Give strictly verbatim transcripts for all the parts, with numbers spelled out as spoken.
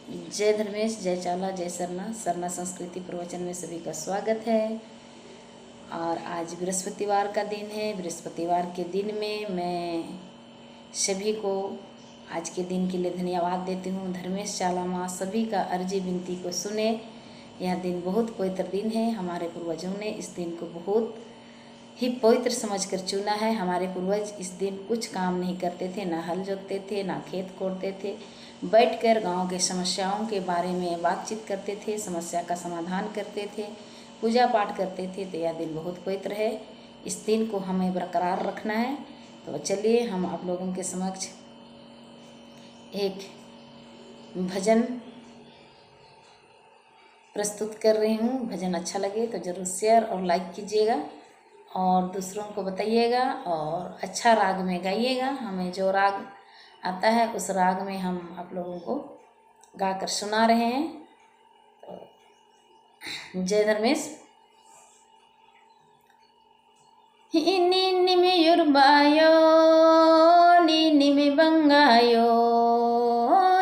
जय धर्मेश, जय चाला, जय सरना। सरना संस्कृति प्रवचन में सभी का स्वागत है। और आज बृहस्पतिवार का दिन है। बृहस्पतिवार के दिन में मैं सभी को आज के दिन के लिए धन्यवाद देती हूँ। धर्मेश चाला माँ सभी का अर्जी विनती को सुने। यह दिन बहुत पवित्र दिन है। हमारे पूर्वजों ने इस दिन को बहुत ही पवित्र समझकर चुना है। हमारे पूर्वज इस दिन कुछ काम नहीं करते थे, ना हल जोतते थे, ना खेत कोड़ते थे। बैठकर गांव के समस्याओं के बारे में बातचीत करते थे, समस्या का समाधान करते थे, पूजा पाठ करते थे। तो यह दिन बहुत पवित्र है, इस दिन को हमें बरकरार रखना है। तो चलिए, हम आप लोगों के समक्ष एक भजन प्रस्तुत कर रही हूँ। भजन अच्छा लगे तो जरूर share और like कीजिएगा और दूसरों को बताइएगा और अच्छा राग में गाइएगा। हमें जो राग आता है, उस राग में हम आप लोगों को गाकर सुना रहे हैं। तो जय धर्मेश। नीनिम युरबायो, नीनिम बंगायो,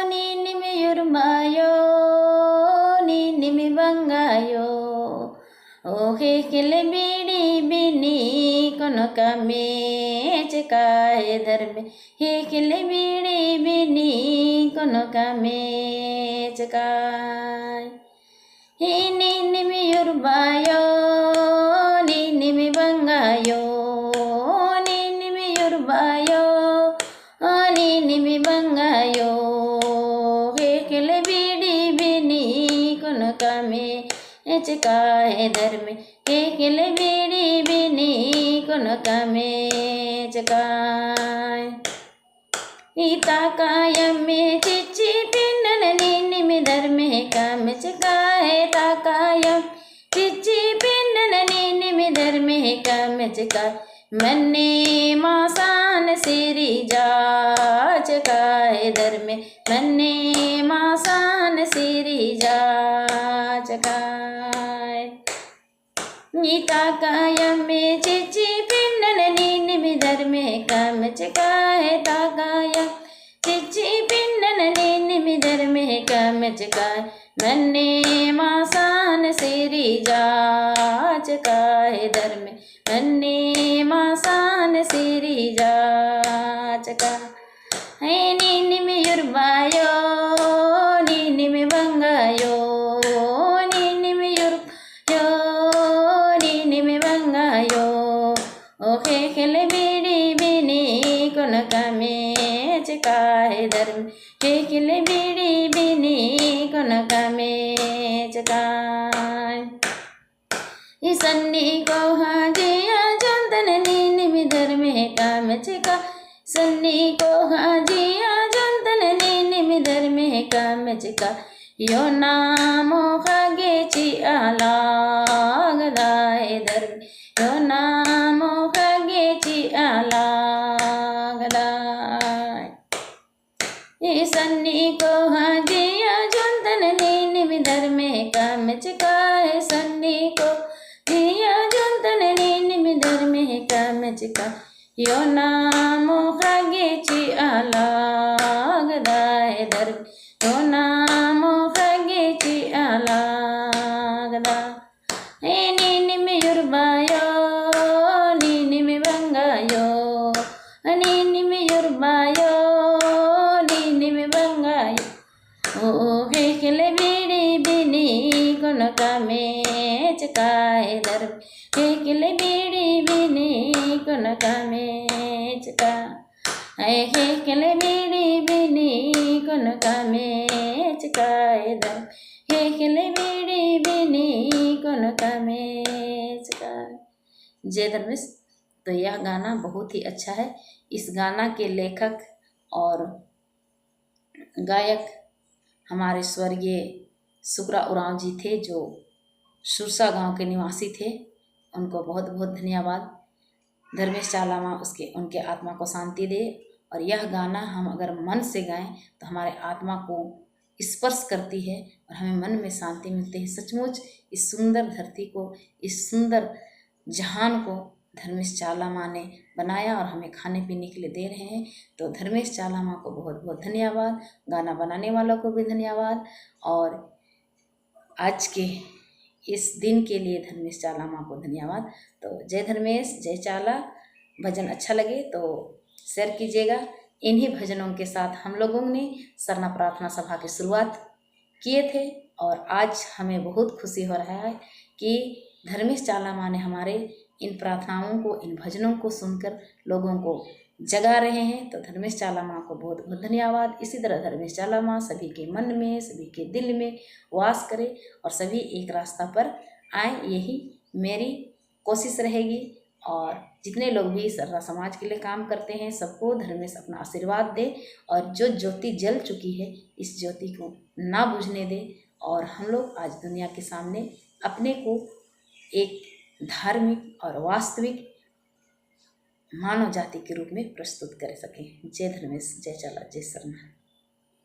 नीनिम युरबायो, नीनिम बंगायो। ओ ख़ेख़ेल बीड़ी बिनी कोनो कामे चिका हे धर्मे, ख़ेख़ेल बीड़ी बिनी कोनो कामे चिका। नीनिम युरबायो, नीनिम बंगायो, नीनिम युरबायो, नीनिम बंगायो। ख़ेख़ेल बीड़ी बिनी कोनो कामे चिका हे धर्मे, ख़ेख़ेल बीड़ी बिनी कोनो कामे चिका। ईता कायम में चिच्ची पिन्नन नीनिम धर्मे कामे चिका हे। ता कायम चिच्ची पिन्नन नीनिम धर्मे कामे चिका। मन्ने मासान सिरी जाचका हे धर्मे, मन्ने मासान सिरी जाचका। ईता कायम में चिच्ची पिन्नन नीनिम धर्मे कामे चिका हे। ता कायम चिच्ची पिन्नन नीनिम धर्मे कामे चिका। मन्ने मासान सिरी जाचका हे धर्मे, मन्ने मासान सिरी जाचका। हे नीनिम युरबायो, नीनिम बंगायो, नीनिम युरबायो, नीनिम बंगायो। ओ ख़ेख़ेल बीड़ी बिनी कोनो कामे चिका हे धर्मे, ख़ेख़ेल बीड़ी बिनी कोनो कामे चिका। ई सन्नी कोहा जिया जोंतन नीनिम धर्मे कामे चिका। सन्नी कोहा जिया जोंतन नीनिम धर्मे कामे चिका। यो नाम ख़गे चिआ लागदा हे धर्मे, यो नाम ख़गे चिआ लागदा। ई सन्नी कोहा जिया जोंतन नीनिम धर्मे कामे चिका। ई सन्नी कोहा जिया जोंतन नीनिम धर्मे कामे चिका। यो नाम ख़गे चिआ लागदा हे धर्मे, यो नाम ख़गे चिआ लागदा। हे नीनिम युरबायो, नीनिम बंगायो, नीनिम युरबायो, नीनिम बंगायो। ओ ख़ेख़ेल बीड़ी बिनी कोनो कामे चिका हे धर्मे, ख़ेख़ेल बीड़ी बिनी कोनो कामे चिका। हे ख़ेख़ेल बीड़ी बिनी कोनो कामे चिका हे धर्मे, ख़ेख़ेल बीड़ी बिनी कोनो कामे चिका। जय धर्मेश। तो यह गाना बहुत ही अच्छा है। इस गाना के लेखक और गायक हमारे स्वर्गीय सुकरा उराँव जी थे, जो सुरसा गांव के निवासी थे। उनको बहुत बहुत धन्यवाद। धर्मेश चाला माँ उसके, उनके आत्मा को शांति दे। और यह गाना हम अगर मन से गाएं तो हमारे आत्मा को स्पर्श करती है और हमें मन में शांति मिलती है। सचमुच इस सुंदर धरती को, इस सुंदर जहान को धर्मेस चाला माँ ने बनाया और हमें खाने पीने के लिए दे रहे हैं। तो धर्मेस चाला माँ को बहुत बहुत धन्यवाद, गाना बनाने वालों को भी धन्यवाद। और आज के इस दिन के लिए धर्मेस चाला माँ को धन्यवाद। तो जय धर्मेस, जय चाला। भजन अच्छा लगे तो share कीजिएगा। इन्हीं भजनों के साथ हम लोगों ने सरना प्रार्थना सभा की शुरुआत किए थे और आज हमें बहुत खुशी हो रहा है कि धर्मेस चाला माँ ने हमारे इन प्रार्थनाओं को, इन भजनों को सुनकर लोगों को जगा रहे हैं। तो धर्मेस चाला माँ को बहुत बहुत धन्यवाद। इसी तरह धर्मेस चाला माँ सभी के मन में, सभी के दिल में वास करे और सभी एक रास्ता पर आए, यही मेरी कोशिश रहेगी। और जितने लोग भी सरना समाज के लिए काम करते हैं, सबको धर्मेस अपना आशीर्वाद दे और जो ज्योति जल चुकी है, इस ज्योति को ना बुझने दे और हम लोग आज दुनिया के सामने अपने को एक धार्मिक और वास्तविक मानव जाति के रूप में प्रस्तुत कर सकें। जय धर्मेस, जय चाला, जय सरना।